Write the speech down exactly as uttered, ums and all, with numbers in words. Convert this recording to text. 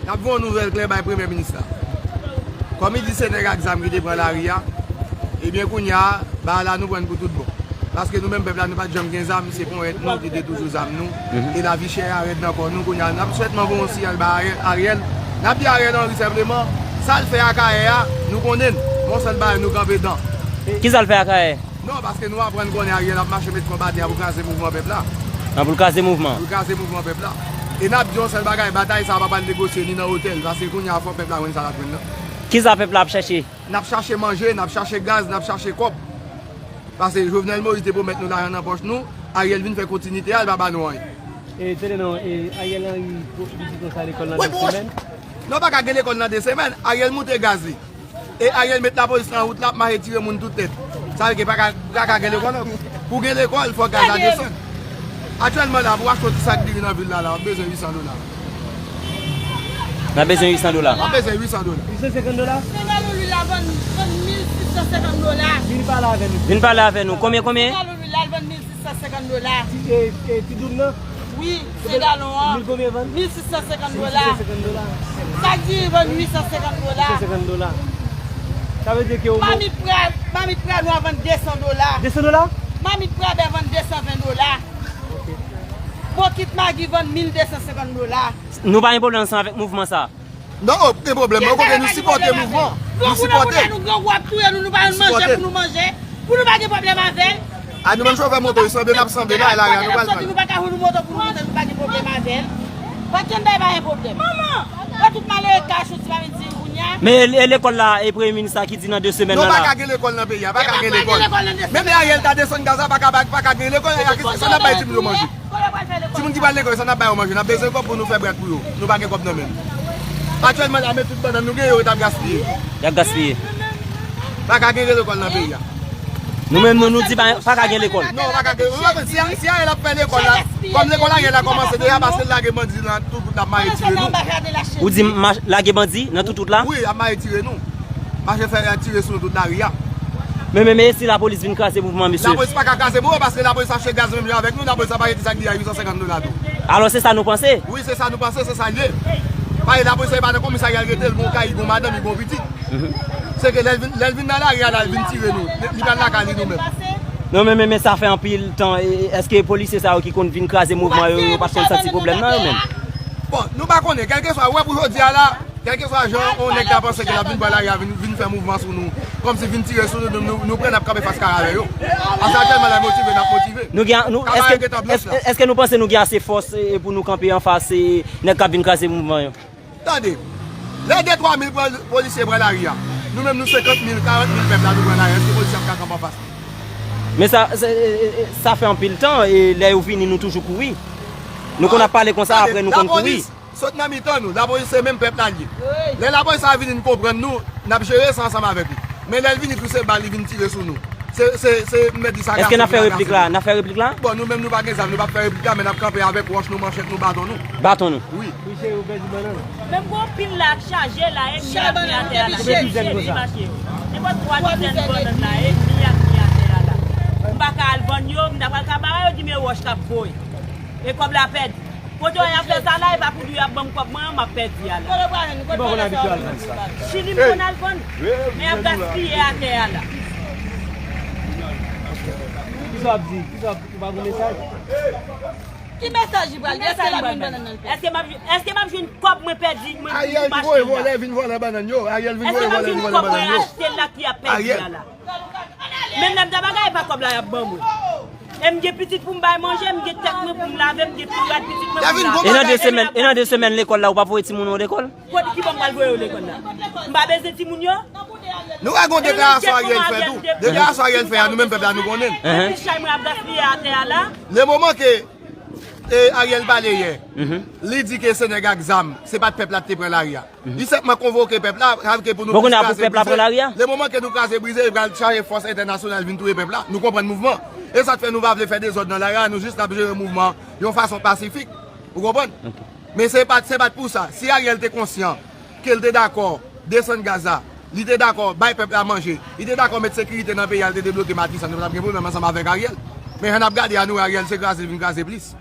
N ap voye yon nouvèl klè bay premye minis la. Kòm li di se nèg ak zam ki te pran lari a, ebyen kounye a, bagay la nou pran l pou tout bon. Paske nou menm pèp la, nou pa t janm gen zam, se ponyèt nou ki te toujou zam nou. E lavi chè a rèd nan kò nou, kounye a, n ap sètman voye yon siyal bay Ariel. Ariel, n ap di Ariel Henry senpleman, sa l fè Akayè a, nou konnen l. Yon sèl bagay, nou kanpe dan. Kisa l fè Akayè? Non, paske nou aprann konnen Ariel ap mache met kòb atè a pou kraze mouvman pèp la. An pou l kraze mouvman. Pou l kraze mouvman pèp la. E n ap di yon sèl bagay, batay sa a pa pral negosye ni nan otèl, paske kounye a fò pèp la jwenn sa l ap jwenn nan. Kisa pèp la ap chache? N ap chache manje, n ap chache gaz, n ap chache kòb. Paske Jovenel Moïse te pwomèt nou lajan nan pòch nou, Ariel vin fè kontinite a, l pa ba nou anyen. E tande non, e Ariel Henry vizit konsa lekòl nan de semèn? Non, pa ka gen lekòl nan de semèn. Ariel moute gaz li. E Ariel met lapolis nan wout la, ap mache tire moun tout tèt. Sa vle di pa ka, pa ka gen lekòl non. Pou gen lekòl, fò gaz la desann. Aktyèlman la, pou achte yon ti sak diri nan vil la, la, w ap bezwen uit san dola. N ap bezwen uit san dola. W ap bezwen uit san dola. Uit san senkant dola? Sengalou lwil la vann, vann mil sis san senkant dola. Vin pale avè nou. Vin pale avè nou. Konbyen, konbyen? Sengalou lwil la vann mil sis san senkant dola. Ti, e, e, ti doub nan? Wi, se galon an. Mil konbyen vann? Mil sis san senkant dola. Mil sis san senkant dola. Sak diri vann uit san senkant dola. Uit san senkant dola. Sa vle di ke ou mamit prè, mamit prè nwa vann de san dola. De san dola? Mamit prè bè vann de san ven dola. Ok. Bokit magi vann mil de san senkant dola. Nou pa gen pwoblèm ansanm avèk mouvman sa. Non, gen pwoblèm. Mwen konnen nou sipòte mouvman. Nou sipòte. Nou gran wou ap touye nou, nou pa jwenn manje pou nou manje. Pou nou pa gen pwoblèm avè l. A nou menm chofè moto, sanble n ap sanble la, e lari a nou pral pran. Nou pa ka jwenn moto pou nou monte, nou pa gen pwoblèm avè l. Pa t janm bay pa gen pwoblèm. Manman, yo tout malere ka soti pa vin di kounye a. Men e, e lekòl la, e premye minis la ki di nan de semèn nan la. Non, pa ka gen lekòl nan peyi a, pa ka gen lekòl. Menm lè Ariel ta desann gaz la, pa ka, pa ka gen lekòl, sa n ap bay timoun yo manje. Timoun ki pral lekòl, sa n ap ba yo manje? N ap bezwen kòb pou nou fè brèd pou yo. Nou pa gen kòb nan men nou. Aktyèlman la, men tout bannann nou gen yo ret ap gaspiye. Y ap gaspiye. Pa ka gen lekòl nan peyi a. Nou menm, nou, nou di pa, pa ka gen lekòl. Non, pa ka gen. Si, si Ariel ap fè lekòl la, kòm lekòl Ariel la kòmanse deja, paske l lage bandi nan tout wout la, ap mache tire nou. Ou di lage bandi nan tout wout la? Wi, ap mache tire nou. Mache fè tire sou nou tout lari a. Men, men, men, e si lapolis vin kraze mouvman, mesye? Lapolis pa ka kraze mouvman, paske lapolis achte gaz menm jan avèk nou, lapolis la pa rete sa k di a uit san senkant dola tou. Alò, se sa nou panse? Wi, se sa nou panse, se sa l ye. Paske lapolis la, e pa nan komisarya l rete, l gon kay, l gon madanm, l gon pitit. Se ke lè l vin, lè l vin nan lari a la, l vin tire nou. Li pral lakay li nou menm. Non, men, men, men, sa fè anpil tan. E, e, èske polisye sa yo ki konn vin kraze mouvman yo, yo pa t konn santi pwoblèm nan yo menm? Bon, nou pa konnen, kèlkeswa, ou wè pou jodi a la, kèlkeswa jan yon nèg ta panse ke l ap vin pran lari a, vin, vin fè mouvman sou nou, kòmsi vin tire sou nou, nou, nou, nou pran, n ap kanpe fas kare avè yo. Paske aktyèlman la, motive, n ap motive. Nou gen, nou, èske, èske, èske nou panse nou gen ase fòs, e, pou nou kanpe anfas, e, nèg k ap vin kraze mouvman yo? Tande, lè de twa mil pran, polisye pran lari a, nou menm nou senkant mil, karant mil pèp la nou pran lari a, èske polisye ap ka kanpe anfas nou? Men sa, sa, e, e, e, sa fè anpil tan, e lè yo vini, nou toujou kouri. Nou konn ap pale konsa, apre nou konn kouri. Sot nan mitan nou, lapolis se menm pèp la l ye. Lè lapolis sa vini, n konprann nou, n ap jere sa ansanm avèk li. Men lè l vini tou se bal li vin tire sou nou. Se, se, se, m mèt di sa. Èske n ap fè replik la? N ap fè replik la? Bon, nou menm nou pa gen zam, nou p ap fè replik la, men n ap kanpe avèk wòch nou, manchèt nou, baton nou. Baton nou. Wi. Wi, cheri, ou pèdi bannann. Menm gon pil la k chaje la, e mi ak mi atè a la. Depi jedi mache yo. Nenpòt twa dizèn bannann la, e mi ak mi atè a la. M pa ka al vann yo, m ta pral ka ba yo di men wòch k ap voye. E kòb la pèdi. Kote y ap fè sa la, e pa pou di y ap ban m kòb mwen an, m ap pèdi a la. Ki bò w konn abitye al vann sa? Chili m konn al vann. Men y ap gaspiye atè a la. Kisa w ap di? Kisa w ap, ou pa gon mesaj? Ki mesaj li pral di? Èske l ap jwenn bannann nan l pèdi? Èske m ap, èske m ap jwenn kòb mwen pèdi, mwen pou m achte l la? Ariel ki voye vòlè vin vòlè bannann yo. Ariel vin voye vòlè vin vòlè bannann yo. Èske m ap jwenn kòb mwen achte l la ki ap pèdi a la? Menm lè m ta bagay, e pa kòb la y ap ban mwen. E m gen pitit pou m bay manje, m gen tèt mwen pou m lave, m gen tou rad pitit mwen pou m lave. E nan de semèn, e nan de semèn lekòl la, ou p ap voye timoun ou lekòl? Kote ki bò m pral voye yo lekòl la? M pa bezwen timoun yo? Nou wè gon deklarasyon Ariel fè tou. Deklarasyon Ariel fè a, nou menm pèp la, nou konnen l. Epi chay mwen ap gaspiye atè a la. Le moman ke, e, Ariel pale yè, li di ke se nèg ak zam, se pa t pèp la ki te pran lari a. Li senpman konvoke pèp la, sa vle ke pou nou plis kraze brize. Le moman ke nou kraze brize, li pral chache fòs entènasyonal vin touye pèp la. Nou konprann mouvman. E sa k fè nou pa vle fè dezòd nan lari a, nou jis n ap jere mouvman yon fason pasifik. Ou konprann? Men se pa t, se pa t pou sa. Si Ariel te konsyan ke l te dakò desann gaz la, li te dakò bay pèp la manje, li te dakò met sekirite nan peyi a, li te debloke Matisan, nou pa t ap gen pwoblèm ansanm avèk Ariel. Men jan n ap gade a, nou wè Ariel se kraze l vin kraze plis.